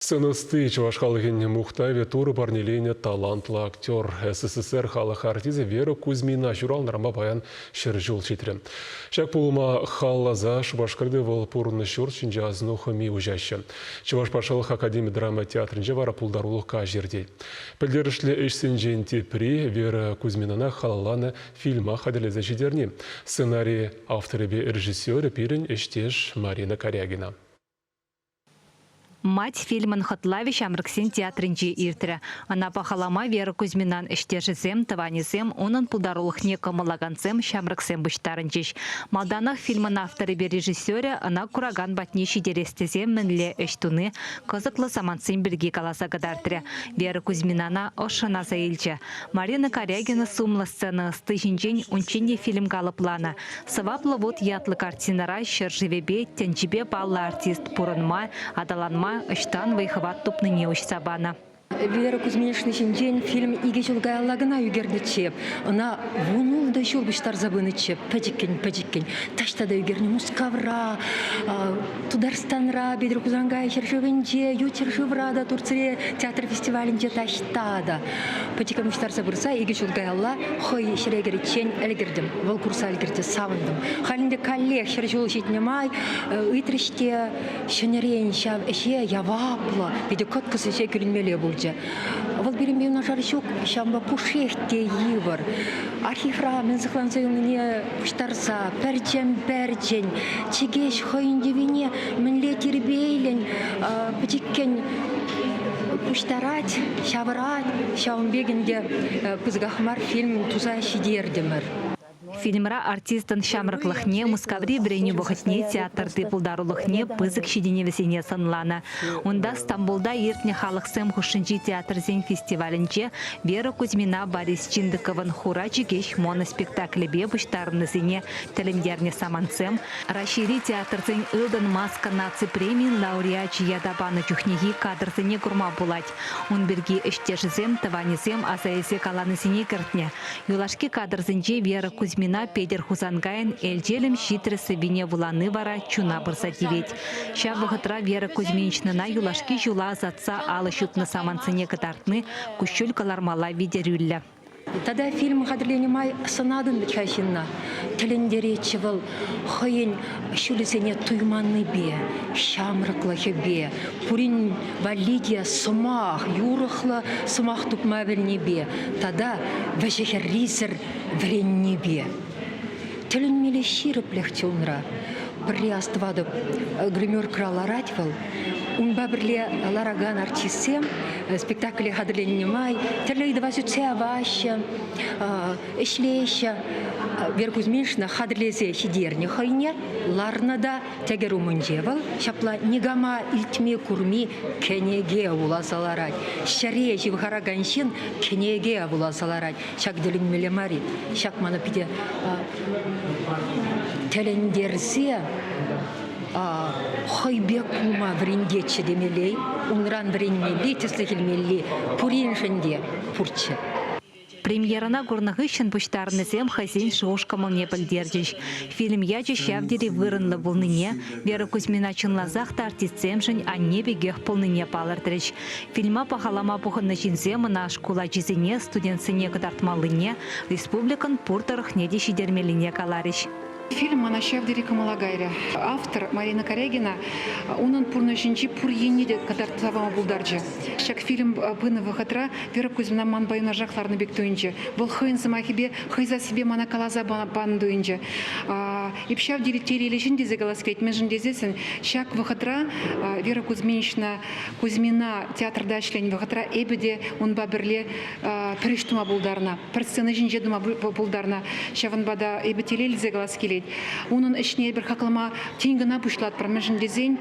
Сцена ӑсти чӑваш халӑхӗн мухтавӗ Турӑ парнеленӗ талантлӑ актер, СССР халӑх артисчӗ Вера Кузьмина ҫуралнӑранпа паян 100 ҫул ҫитрӗ. Ҫак пулӑма халалласа Шупашкарти вӑл пурӑннӑ ҫурт ҫинче асӑну хӑми уҫаҫҫӗ. Чӑваш патшалӑх академи драма театрӗнче вара пултарулӑх каҫӗ иртет. Пӗлтерӗшлӗ ӗҫсенчен тепри Вера Кузьминана халалланӑ фильма хатӗрлесе ҫитерни. Сценари авторӗпе режиссерӗ пирӗн ӗҫтеш Марина Карягина. «Мать» фильмӑн хӑтлавӗ ҫамрӑксен театрӗнче иртрӗ. Ӑна пахалама Вера Кузьминан ӗҫтешӗсем, тӑванӗсем, унӑн пултарулӑхне кӑмӑллакансем, ҫамрӑксем пуҫтарӑнчӗҫ. Малтанах фильмӑн авторӗпе режиссерӗ ӑна куракан патне ҫитерес тесе мӗнле ӗҫ туни кӑсӑклӑ самантсем пирки каласа кӑтартрӗ. Вера Кузьминана ӑшшӑн аса илчӗ. Марина Карягина сумлӑ сцена ӑсти ҫинчен унччен те фильм калӑпланӑ. Сӑваплӑ вут ятлӑ картинӑра ҫӗршывӗпе, тӗнчипе паллӑ артист пурӑнма, аталанма ӑҫтан вӑй-хӑват тупнине уҫса панӑ. Вера Кузьминична ҫинчен фильм икӗ ҫул каялла кӑна ӳкернӗччӗ. Ӑна вунултӑ ҫул пуҫтарса пынӑччӗ, пӗчӗккӗн-пӗчӗккӗн. Таҫта та ӳкернӗ Мускавра, Тутарстанра, Петӗр Хусанкай ҫӗршывӗнче, ют ҫӗршывра та, Турцире театр фестивалӗнче таҫта та. Пӗчӗккӗн пуҫтарса пырса икӗ ҫул каялла хӑй ҫӗре кӗриччен ӗлкӗртӗм. Вӑл курса ӗлкӗрчӗ, савӑнтӑм. Халь ӗнтӗ каллех 100 ҫул ҫитнӗ май ыйтрӗҫ те ҫӗнӗрен ҫав ӗҫе яваплӑ, питӗ кӑткӑс ӗҫе кӳлӗнмелле пулчӗ. Вӑл пирӗнпе юнашар ҫук, ҫавӑнпа пушшех те йывӑр. Архивра мӗн сыхланса юлнине пуҫтарса пӗрчӗн-пӗрчӗн чӗкеҫ хӑйӗн йӑвине мӗнле тирпейлӗн пӗчӗккӗн пуҫтарать, ҫавӑрать, ҫавӑн пек ӗнтӗ пысӑках мар фильм туса ҫитертӗмӗр. Фильмра артистӑн ҫамрӑклӑхне, Мускаври вӗренӳ вӑхӑтне, театрти пултарулӑхне, пысӑк ҫитӗнӗвӗсене сӑнланӑ. Унта Стамбулта иртнӗ халӑхсем хушшинчи театрсен фестивалӗнче Вера Кузьмина Борис Чиндыковӑн «Хура чӗкеҫ» моноспектаклӗпе пуҫтарӑннисене тӗлӗнтернӗ самантсем, Раҫҫейри театрсен «Ылтӑн маска» наци премийӗн лауреачӗ ята панӑ чухнехи кадрсене курма пулать. Ун пирки ӗҫтешӗсем, тӑванӗсем аса илсе каланисене кӗртнӗ. Юлашки кадрсенче Вера Кузьмина Петӗр Хусанкайӑн «Элчелӗм ҫитрӗ» сӑввине вулани вара чуна пырса тивет. Ҫав вӑхӑтра Вера Кузьминичнӑна юлашки ҫула ӑсатса алӑ ҫупнӑ самантсене кӑтартни куҫҫуль кӑлармалла витерӳллӗ. Тата фильм хатӗрленӗ май сӑнатӑн вӗт-ха ҫынна. Тӗлӗнтеретчӗ вӑл хӑйӗн ҫулӗсене туйманнипе, ҫамрӑклӑхӗпе, пурин валли те сӑмах, юрӑхлӑ сӑмах тупма пӗлнипе тата вӗҫӗ-хӗррисӗр вӗреннипе. Тӗлӗнмелле ҫирӗплӗхчӗ унра. Пӗрре астӑватӑп, гримеркӑра ларать вӑл. Унпа пӗрле ларакан артистсем спектакле хатӗрленнӗ май тӗрлӗ ыйтӑва сӳтсе яваҫҫӗ, ӗҫлеҫҫӗ. Вера Кузьминична хатӗрлесе ҫитернӗ хӑйне, ларнӑ та тӗкӗр умӗнче вӑл ҫапла никама илтме-курми кӗнеке вуласа ларать. Ҫӗре ҫывхаракан ҫын кӗнеке вуласа ларать. Ҫак тӗлӗнмелле мар-и? Ҫак мана питӗ тӗлӗнтерсе хӑй пек пулма вӗрентетчӗ темелле. Унран вӗренмелли, тӗслӗх илмелли пуриншӗн те пурччӗ. Премьерӑна курнӑ хыҫҫӑн пуҫтарӑннисем хӑйсен шухӑш-кӑмӑлне пӗлтерчӗҫ. Фильм ячӗ ҫав тери вырӑнлӑ пулнине, Вера Кузьмина чӑнласах та артистсемшӗн анне пекех пулнине палӑртрӗҫ. Фильма пахалама пухӑннӑ ҫынсем ӑна шкул ачисене, студентсене кӑтартмаллине, республикӑн пур тӑрӑхне те ҫитермеллине каларӗҫ. Фильм мана ҫав тери кӑмӑла кайрӗ. Автор Марина Карягина унӑн пурнӑҫӗнчи пур енне те кӑтартса пама пултарчӗ. Ҫак фильм пынӑ вӑхӑтра Вера Кузьмина манпа юнашарах ларнӑ пек туйӑнчӗ. Вӑл хӑйӗн сӑмахӗпе, хӑй сассипе мана каласа панӑ туйӑнчӗ. Эп ҫав тери телейлӗ ҫын тесе калас килет, мӗншӗн тесессӗн ҫак вӑхӑтра Вера Кузьминична Кузьмина театрта ӗҫленӗ вӑхӑтра эпӗ те унпа пӗрле пӗр ӗҫ тума пултарнӑ, пӗр сцена ҫинче тума пултарнӑ. Ҫавӑнпа та эпӗ телейлӗ калас килет. Унӑн ӗҫне эпир хаклама тин кӑна пуҫлатпӑр. Мӗншӗн тесен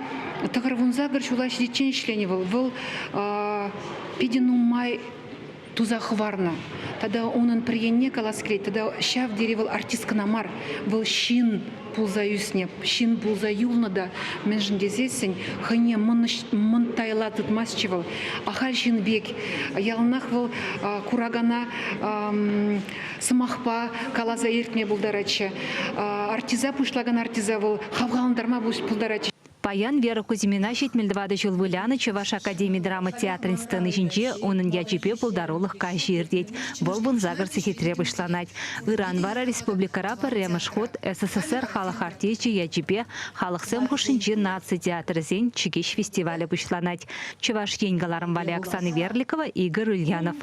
98 ҫула ҫитиччен ӗҫленӗ вӑл. Вӑл питӗ нумай туса хӑварнӑ. Тата унӑн пӗр енне калас килет, тата ҫав тери вӑл артист кӑна мар, вӑл ҫын пулса ӳснӗ, ҫын пулса юлнӑ та, мӗншӗн тесессӗн хӑйне мӑнтайла тытмастчӗ вӑл. Ахаль ҫын пек яланах вӑл куракана сӑмахпа каласа иртме пултаратчӗ. Артиста пуҫлакан артиста вӑл хавхалантарма пултаратчӗ. Паян Вера Кузьмина 74 ҫул вылянӑ Чӑваш академи драма театрӗн сцени ҫинче унӑн ячӗпе пултарулӑх каҫӗ иртет. Вӑл 18 сехетре пуҫланать. Ыран вара республикӑра пӗрремӗш хут СССР халӑх артисчӗ ячӗпе халӑхсем хушшинчи наци театрӗсен Чӗкеҫ фестивалӗ пуҫланать. Чӑваш Ен кӑларӑм валли Оксана Верликова, Игорь Ульянов.